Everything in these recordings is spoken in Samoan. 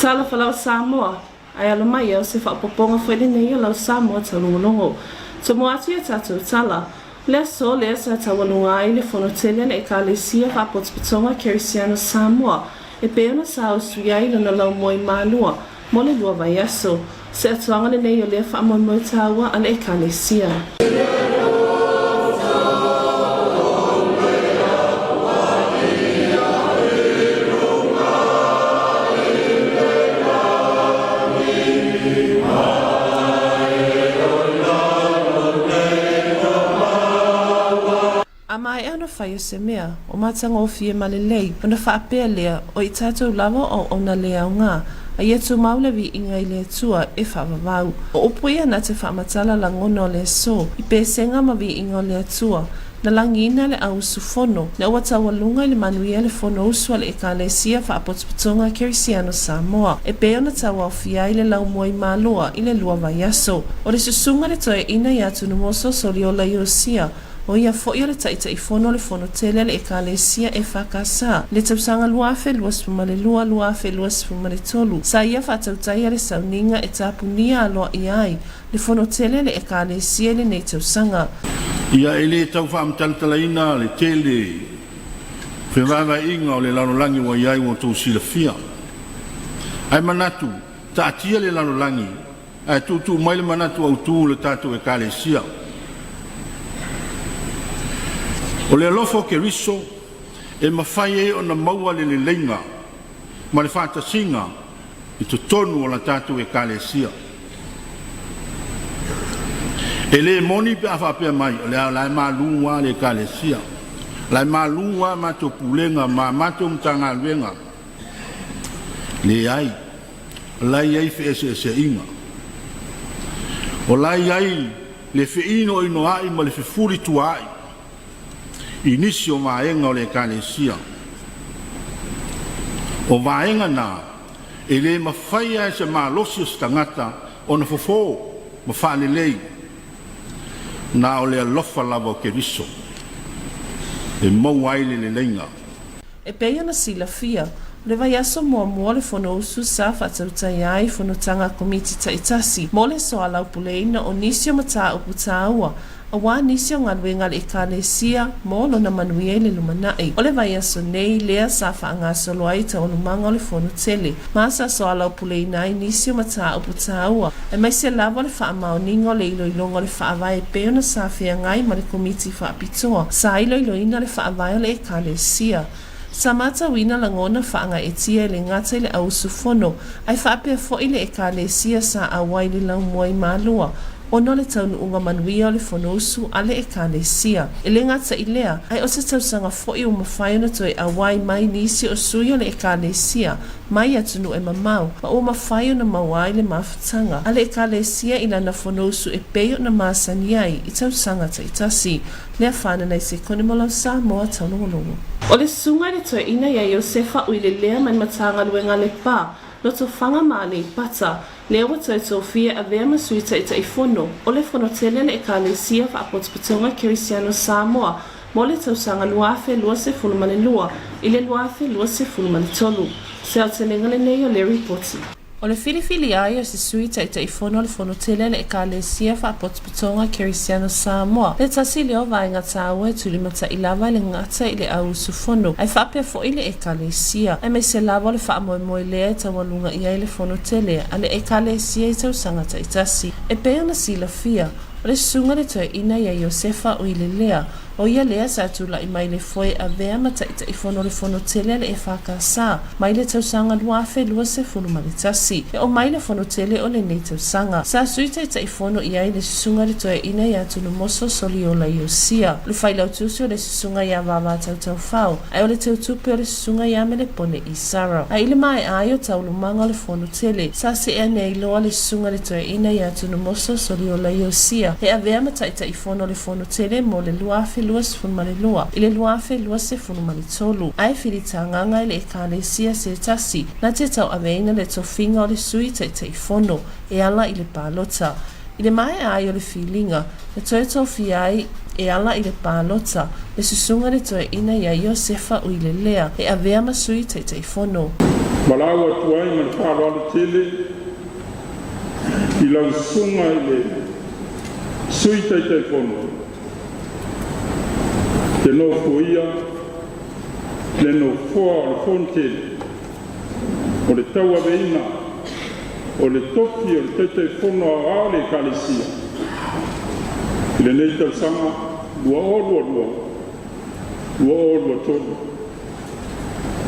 Talofa lava Samoa, ae alo mai au se faaopoopoga foi lenei o lau Samoa taulogologo. Tomo atu i a tatou tala. O le aso lea sa taualuga ai le fono tele a le Ekalesia Faapotopotoga Kerisiano Samoa e pei ona sa usuia ai lona laumoe malua mo le lua vaiaso. Se atoaga lenei o lea faamoemoe taua a le Ekalesia. A maea ona fai o se mea, o matagofie ma lelei, ona faapea lea, o i tatou lava o auauna le aoga, a ia tumau le viiga i le Atua e faavavau. O upu ia na te faamatala lagona o le aso, i pesega ma viiga o le Atua, Na lagiina le au usufono, na ua taualuga i le manuia le Fonousu a le Ekalesia Faapotopotoga Kerisiano Samoa, e pei ona tauaofia ai le laumua i Maloa i le lua vaiaso. O le susuga le toeaina ia Tunumoso Soliola Iosia, o ia foi o le Taitaifono o le Fono Tele a le Ekalesia EFKS i le tausaga 2022, 2023, sa ia faatautaia le sauniga e tapunia aloaia ai le Fono Tele a le Ekalesia i lenei tausaga. Ia e le tau faamatalatalaina le tele fevaevaeaiga o le lalolagi ua i ai ua outou silafia. Ae manatu, taatia le lalolagi ae tuutuu mai le manatu autu o le tatou Ekalesia. O le alofa o Keriso e mafai ai ona maua le leleiga ma le faatasiga i totonu o la tatou Ekalesia. E le moni pe a faapea mai o lea la e malu lava le Ekalesia, la e malu lava matou pulega ma matou Matagaluega. Leai, o la e i ai feeseeseaiga. O la e i ai le feinoinoai ma le fefulituaai i nisi o vaega o le Ekalesia. O vaega na e le mafai lava e se malosi o se tagata ona fofo ma faalelei, na o le alofa lava o Keriso e maua ai le leleiga. E pei ona silafia, o le vaiaso muamua o le Fonousu sa faatautaia ai fonotaga a Komiti taitasi mo le soalaupuleina o nisi o mataupu taua aua nisi o galuega a le Ekalesia mo lona manuia i le lumanai. O le vaiaso nei lea sa faagasolo ai taualumaga o le Fono tele, ma sa soalaupuleina ai nisi o mataupu taua, aemaise lava o le faamaoniga o le iloiloga o le Faavae e pei ona sa feagai ma le Komiti Faapitoa sa iloiloina le Faavae o le Ekalesia. Sa matauina lagona faagaeetia e le gata i le auusufono, ae faapea foi le Ekalesia sa auai i le laumua i Malua, ona o le taunuuga manuia o le Fonousu a le Ekalesia. E le gata i lea, ae o se tausaga foi ua mafai ona toe auai mai nisi o sui o le Ekalesia mai atunuu e mamao, ma ua mafai ona maua ai le mafutaga a le Ekalesia i lana Fonousu e pei ona masani ai i tausaga taitasi. Lea whananei se kone mo lau Samoa taulogologo. O le susuga i le toeaina ia Iosefa Uilelea mai Matagaluega Lepa, Lotofaga ma Aleipata, lea ua toe tofia e avea ma Sui Taitaifono o le Fono Tele a le Ekalesia Faapotopotoga Kerisiano Samoa mo le tausaga 2022 i le 2023. Se aotelega lenei o le Ripoti. O le filifili ai o se Sui Taitaifono o le Fono Tele a le Ekalesia Faapotopotoga Kerisiano Samoa, le tasi lea o vaega taua e tulimata'i lava i le gata i le au usufono, ae faapea foi le Ekalesia, aemaise lava o le faamoemoe lea e taualuga i ai le Fono Tele a le Ekalesia i tausaga taitasi. E pei ona silafia, o le susuga le toeaina ia Iosefa Uilelea, O ia lea sa tulai mai le foe avea ma Taitaifono o le Fono Tele a le EFKS mai le tausaga 2021. E oo mai le Fono Tele o lenei tausaga, sa Sui Taitaifono i ai le Susuga i le Toeaina ia Tunumoso Soliola Iosia, o le Failautusi o le Susuga ia Vava Tautaufao, ae o le Teutupe o le Susuga ia Melepone Isara. Ae i le maea ai o taualumaga o le Fono Tele, sa see ane ai loa le Susuga i le Toeaina ia Tunumoso Soliola Iosia e avea ma Taitaifono o le Fono Tele mo le 2022 i le 2023, ae filitagaga e le Ekalesia se tasi na te tauaveina le tofiga o le Sui Taitaifono e ala i le palota. I le maea ai o le filiga, na toe tofia ai e ala i le palota le susuga i le toeaina ia Iosefa Uilelea e avea ma Sui Taitaifono. Valaau atu ai ma le faaaloalo tele i lau susuga i le Sui Taitaifono te nofoia le Nofoa o le Fonotele o le tauaveina o le tofi o le Taitaifono Aoao o le Ekalesia i lenei tausaga 2022/2023.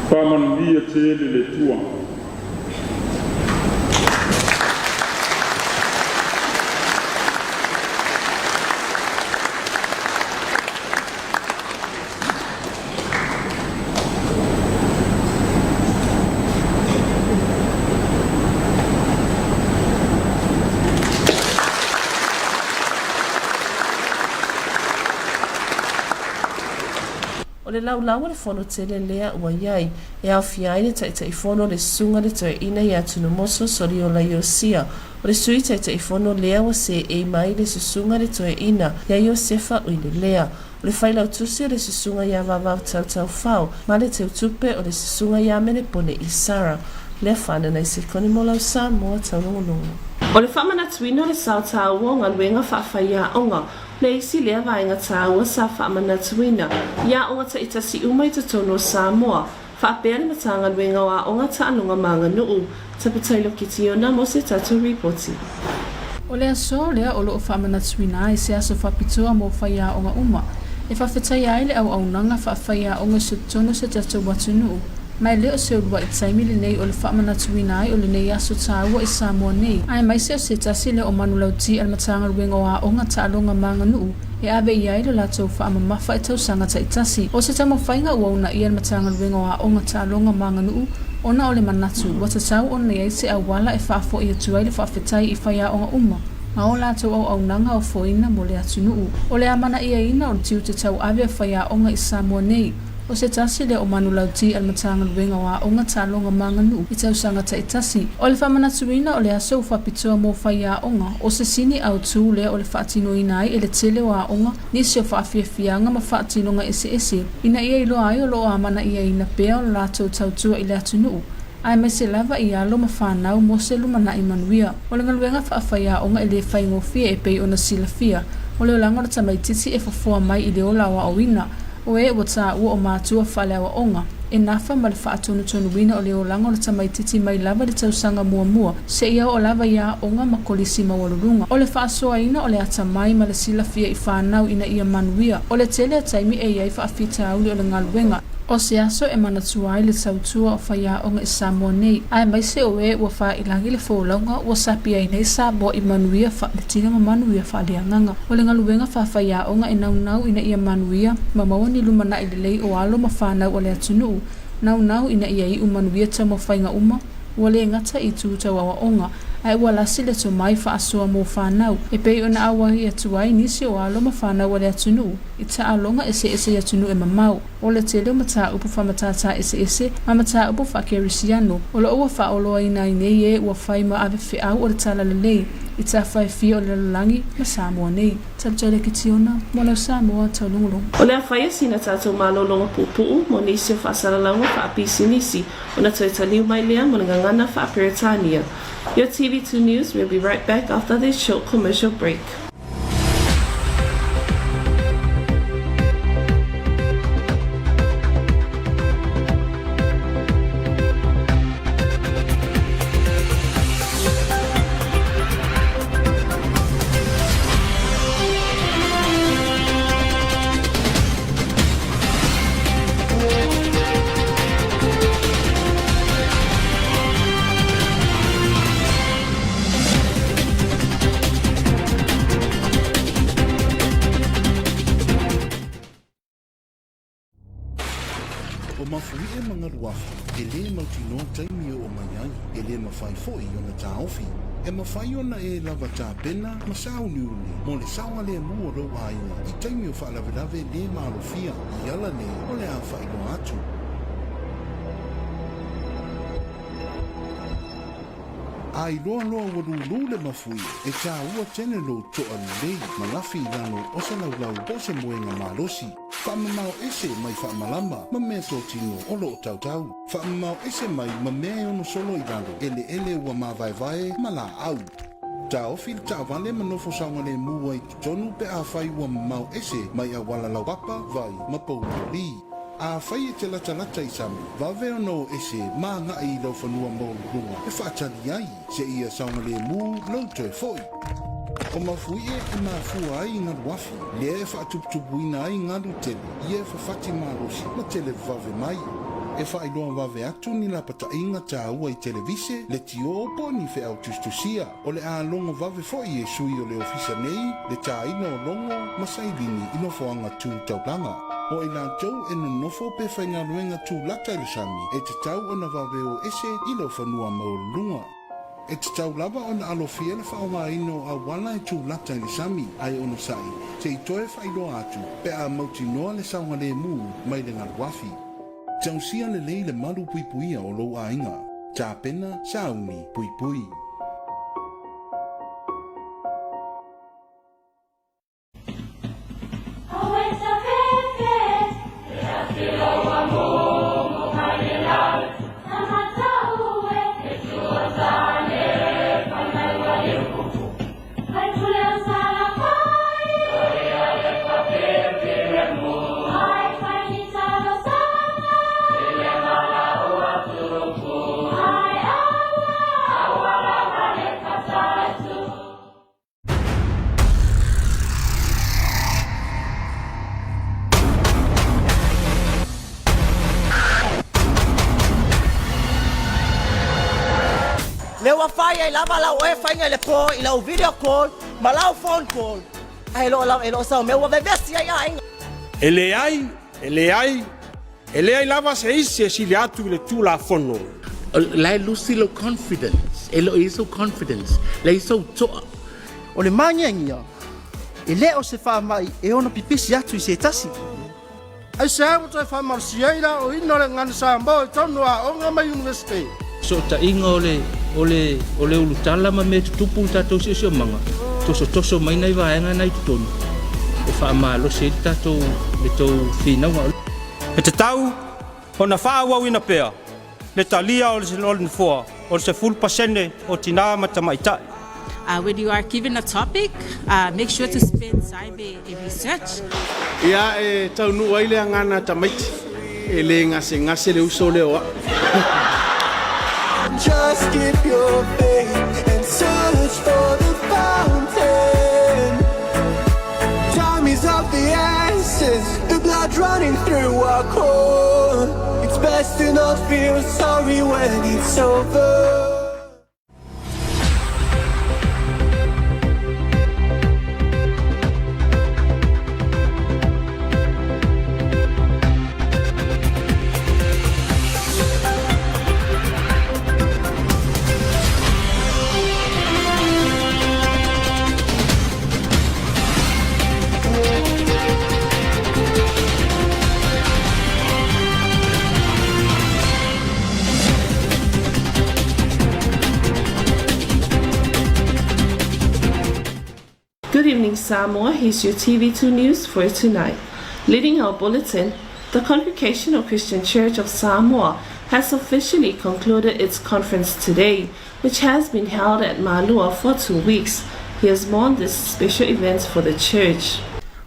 Faamanuia tele le Atua. O le laulau o le fono tele lea ua i ai, e aofia ai le Taitaifono, le Susuga le Toeaina ia Tunumoso Soliola Iosia, o le Sui Taitaifono lea ua seei mai le Susuga le Toeaina ia Iosefa Uilelea, o le Failautusi o le Susuga ia Vavau Tautaufao, ma le Teutupe o le Susuga ia Melepone Isara. Lea whanana i se kone mo lau Samoa taulogologo. O le faamanatuina o le sao taua o galuega faafaiaoga, le isi lea vaega taua sa faamanatuina i aoga taitasi uma i totonu o Samoa, faapea le Matagaluega o Aoga Taaloga ma Aganuu, Taputailo Kitiona mo se tatou ripoti. O le aso lea o lo o faamanatuina ai se aso faapitoa mo faiaoga uma, e faafetaia ai le auaunaga faafaiaoga i totonu o se tatou atunuu. Ma e le o se uluai taimi lenei o le faamanatuina ai o lenei aso taua i Samoa nei, aemaise o se tasi lea o manulauti a le Matagaluega o Aoga, Taaloga ma Aganuu e ave i ai le latou faamamafa i tausaga taitasi. O se taumafaiga ua uunaia le Matagaluega o Aoga, Taaloga ma Aganuu ona o le manatu ua tatau ona i ai se auala e faafoi atu ai le faafetai i faiaoga uma ma o latou auaunaga ofoina mo le atunuu. O le amanaiaina o le tiute tauave o faiaoga i Samoa nei, O se tasi lea o manulauti a le Matagaluega o Aoga, Taaloga ma Aganuu i tausaga taitasi. O le faamanatuina o le aso ua faapitoa mo faiaoga, o se sini autu lea o le faatinoina ai e le tele o aoga nisi o faafiafiaga ma faatinoga eseese ina ia iloa ai o lo o amanaiaina pea o le latou tautua i le atunuu aemaise lava i alo ma fanau mo se lumanai manuia. O le galuega faafaiaoga e le faigofie e pei ona silafia, o le olaga o le tamaitiiti e fofoa mai i le ola aoaoina, o e ua taua o matua faaleaoaoga, e nafa ma le faatonutonuina o le olaga o le tamaitiiti mai lava i le tausaga muamua seia oo lava i aoga ma kolisi maualuluga. O le faasoaina o le atamai ma le silafia i fanau ina ia manuia, o le tele o taimi e i ai faafitauli o le galuega. O se aso e manatua ai le tautua o faiaoga i Samoa nei, aemaise o e ua faailagi le folauga ua sapi ai nei Samoa i manuia faaletino ma manuia faaleagaga. O le galuega faafaiaoga e naunau ina ia manuia ma maua ni lumanai lelei o alo ma fanau a le atunuu, naunau ina ia iu manuia taumafaiga uma, ua le gata i itu tau aoaoga, ae ua lasi le tomai faasoa mo fanau, e pei ona auai atu ai nisi o alo ma fanau a le atunuu i taaloga eseese i atunuu e mamao. O le tele o mataupu faamatata eseese ma mataupu faakerisiano o lo o ua faaoloaina ai nei e ua fai ma ave feau o le talalelei i tafa e fia o le lalolagi ma Samoa nei. Tautala Kitiona, mo lau Samoa taulogologo. O le a faia sina tatou malologa puupuu mo nisi o faasalalauga faapisinisi ona toe taliu mai lea mo le gagana faa-Peretania. Your TV2 News will be right back after this short commercial break. O Mafuie ma Galuafa, e lē mautinoa taimi e oo mai ai, e lē mafai foʻi ona taofi. E mafai ona e lava tapena ma sauniuni mo le saogalemu o lou aiga i taimi o faalavelave lē malofia i ala nei o le a faailoa atu. A iloa loa ua lūlū le mafuie, e tāua tele lou toa lelei ma lafi i lalo o se laulau po o se moega malosi. Faamamao ese mai faamalama ma meatotino o lo o tautau. Faamamao ese mai ma mea e ono solo i lalo, eleele ua mavaevae ma laau. Taofi le taavale ma nofo saogalemu ai i totonu pe afai ua mamao ese mai auala laupapa, vai ma pouloli. Afai e te latalata i sami, vave ona o ese ma agai i lau fanua maualuluga e faatali ai seia saogalemu lou toe foi. O mafuie e mafua ai galu afi, lea e faatuputupuina ai galu tele ia e fafati malosi ma televavave mai. E faailoa vave atu ni lapataiga taua i televise, letiō po o ni feau tusitusia. O le a logo vave foi e sui o le ofisa nei le tāina o logo ma sailini i nofoaga tu taulaga. O i latou e nonofo pe faigaluega tulata i le sami e tatau ona vave o ese i lou fanua maualuluga. E tatau lava ona alofia le faaaogaina o auala e tulata i le sami ae onosai se i toe faailoa atu pe a mautinoa le saogalemu mai le galuafi. Tausia lelei le malu puipuia o lou aiga. Tapena, sauni, puipui. Lea ua fai ai lava lau oe faiga i le po i lau video call ma lau phone call ae lo lava e lo sau mea ua vevesi ai aiga. E leai, e leai, e leai lava se isi e sili atu i le Tulafono. La e lusi lou confidence, e le o i ai sou confidence, leai sou toa. O le māngiangia, e le o se faamai e ono pipisi atu i se tasi. Aisea ua toe faamalosia ai le aoina o le gagana Samoa i totonu o aoga ma Iunivesite? Fesootaiga o le, o le, o le ulutala ma mea tutupu i le tatou siosiomaga, tosotoso mai nai vaega na i totonu e faamalosi ai le tatou, le tou finauga. E tatau ona faaauauina pea le talia o le Nofoa o le 10% o tinā ma tamaitai. When you are given a topic, make sure to spend time e research. Ia e taunuu ai le agana tamaiti, e le gasegase le uso lea o au. Just keep your faith and search for the fountain. Time is of the essence, the blood running through our core. It's best to not feel sorry when it's over. Good evening, Samoa. Here's your TV2 news for tonight. Leading our bulletin, the Congregational Christian Church of Samoa has officially concluded its conference today, which has been held at Malua for two weeks. Here's more on this special event for the church.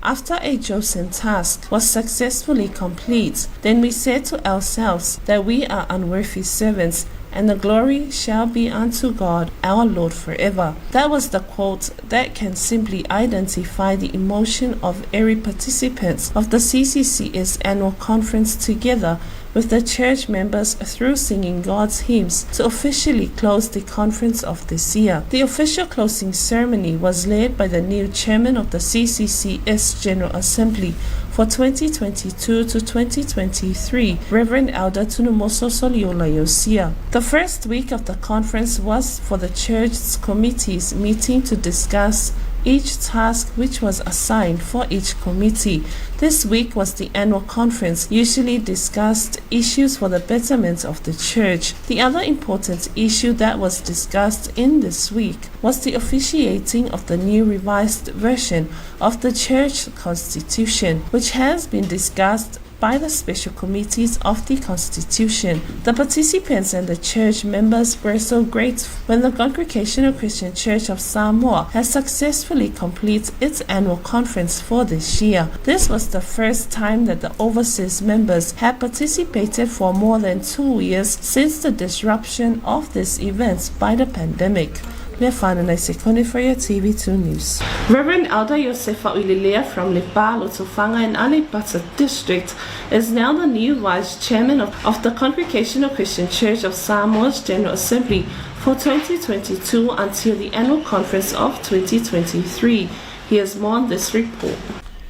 After a chosen task was successfully complete, then we said to ourselves that we are unworthy servants and the glory shall be unto God our Lord forever. That was the quote that can simply identify the emotion of every participant of the CCCS annual conference together with the church members through singing God's hymns to officially close the conference of this year. The official closing ceremony was led by the new chairman of the CCCS General Assembly for 2022 to 2023, Reverend Elder Tunumoso Soliola Yosia. The first week of the conference was for the church's committees meeting to discuss each task which was assigned for each committee. This week was the annual conference, usually discussed issues for the betterment of the church. The other important issue that was discussed in this week was the officiating of the new revised version of the church constitution, which has been discussed by the special committees of the Constitution. The participants and the church members were so grateful when the Congregational Christian Church of Samoa has successfully completed its annual conference for this year. This was the first time that the overseas members had participated for more than 2 years since the disruption of this event by the pandemic. Lefanana Sekone for your TV2 News. Reverend Elder Yosefa Uililea from Lepa, Lotofaga and Aleipata District is now the new Vice Chairman of, of the Congregational Christian Church of Samoa's General Assembly for 2022 until the annual conference of 2023. Here's more on this report.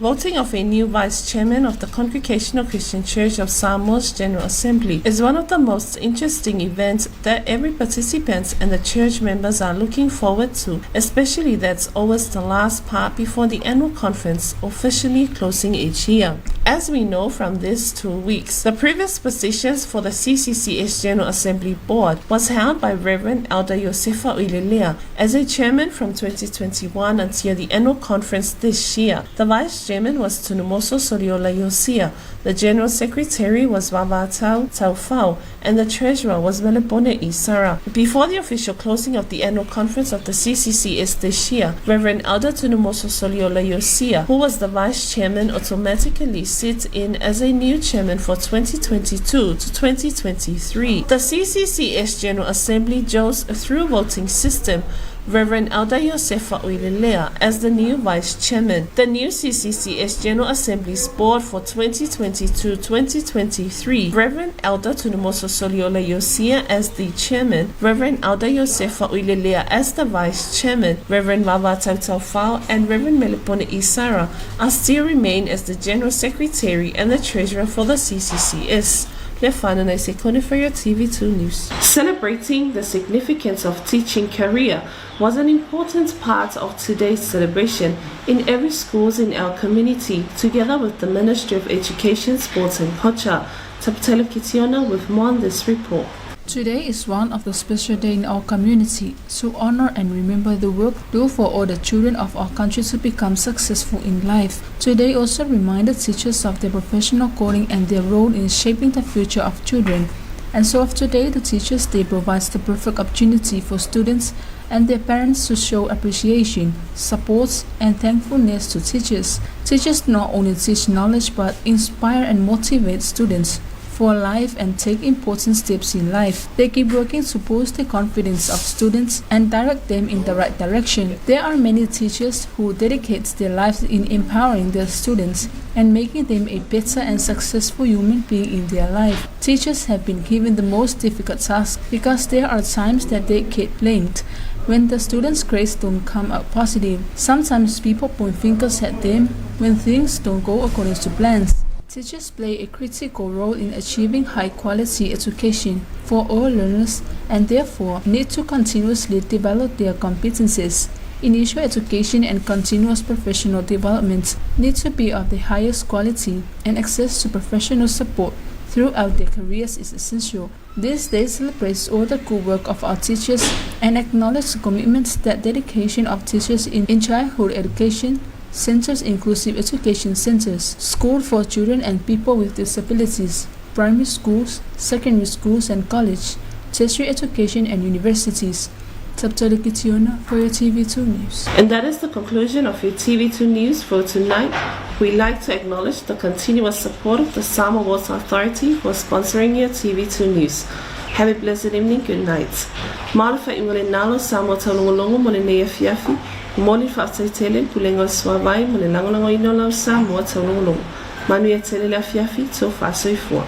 Voting of a new vice chairman of the Congregational Christian Church of Samoa's General Assembly is one of the most interesting events that every participant and the church members are looking forward to, especially that's always the last part before the annual conference officially closing each year. As we know from these 2 weeks, the previous positions for the CCCS General Assembly Board was held by Reverend Elder Yosefa Uilelea as a chairman from 2021 until the annual conference this year. The vice chairman was Tunumoso Soliola Yosia, the general secretary was Vavatau Taufau, and the treasurer was Melebone Isara. Before the official closing of the annual conference of the CCCS this year, Reverend Elder Tunumoso Soliola Yosia, who was the vice chairman, automatically sits in as a new chairman for 2022 to 2023. The CCCS General Assembly chose through voting system Reverend Elder Yosefa Uilelea as the new vice chairman. The new CCCS General Assembly's board for 2022-2023, Reverend Elder Tunumoso Soliola Yosia as the chairman, Reverend Elder Yosefa Uilelea as the vice chairman, Reverend Vava Tautaufao and Reverend Melepone Isara are still remain as the general secretary and the treasurer for the CCCS. Lefana Sekone for your TV2 News. Celebrating the significance of teaching career was an important part of today's celebration in every schools in our community, together with the Ministry of Education, Sports and Culture. Tapatelo Kitiona with more on this report. Today is one of the special day in our community to honor and remember the work done for all the children of our country to become successful in life. Today also reminded teachers of their professional calling and their role in shaping the future of children. And so of today, the Teachers' Day provides the perfect opportunity for students and their parents to show appreciation, support, and thankfulness to teachers. Teachers not only teach knowledge but inspire and motivate students for life and take important steps in life. They keep working to boost the confidence of students and direct them in the right direction. There are many teachers who dedicate their lives in empowering their students and making them a better and successful human being in their life. Teachers have been given the most difficult task because there are times that they get blamed when the students' grades don't come out positive. Sometimes people point fingers at them when things don't go according to plans. Teachers play a critical role in achieving high quality education for all learners and therefore need to continuously develop their competencies. Initial education and continuous professional development need to be of the highest quality, and access to professional support throughout their careers is essential. This day celebrates all the good work of our teachers and acknowledges the commitment that dedication of teachers in childhood education centers, inclusive education centers, school for children and people with disabilities, primary schools, secondary schools and college, tertiary education and universities. Taptali Kitiona for your TV2 News. And that is the conclusion of your TV2 News for tonight. We like to acknowledge the continuous support of the Samoa Water Authority for sponsoring your TV2 News. Have a blessed evening. Good night. Malo fa ingole nalo Samoa taulogologo mo lenei afiafi. Momoli faafetai tele pulega o le suavai mo le lagolagoina o lau Samoa taulogologo. Manuia tele le afiafi, tofa soifua.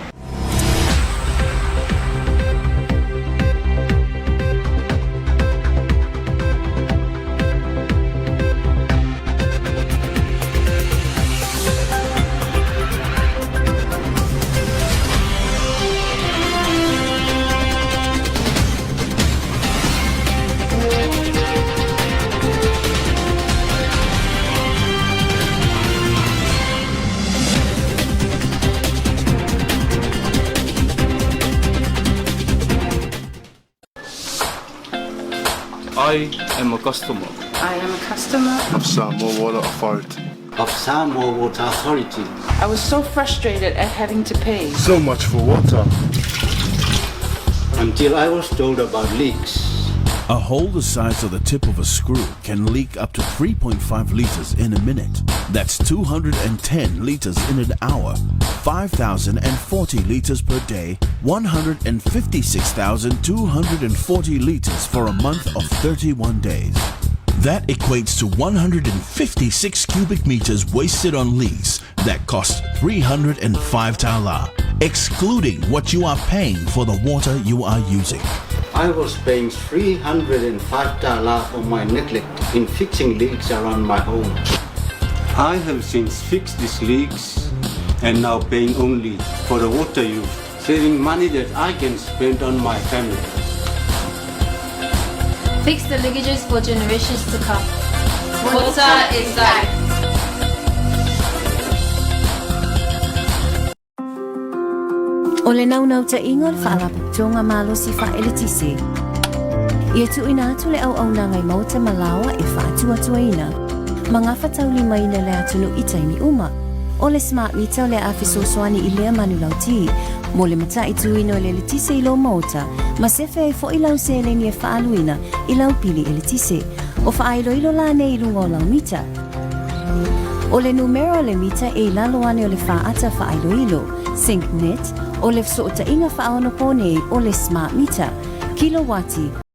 I am a customer. I am a customer. Of Samoa Water Authority. Of Samoa Water Authority. I was so frustrated at having to pay. So much for water. Until I was told about leaks. A hole the size of the tip of a screw can leak up to 3.5 liters in a minute. That's 210 liters in an hour, 5,040 liters per day, 156,240 liters for a month of 31 days. That equates to 156 cubic meters wasted on leaks that cost 305 tala, excluding what you are paying for the water you are using. I was paying 305 tala for my neglect in fixing leaks around my home. I have since fixed these leaks and now paying only for the water use, saving money that I can spend on my family. Fix the leakages for generations to come. Water is life. O le naunautaiga o le Faalapotopotoga Malosi Faaeletise, ia tuuina atu le auaunaga i maota ma laoa e faatuatuaina ma gafataulimaina le atunuu i taimi uma. O le Smart Meter o le a fesoasoani i lea manulauti mo le mataituina o le eletise i lou maota ma sefe ai foi lau seleni e faaaluina i lau pili eletise. O faailoilo la nei i luga o lau mita. O le numera o le mita e i lalo ane o le faata faailoilo, SyncNet, o le fesootaiga faaonopō nei o le Smart Meter, kilowati.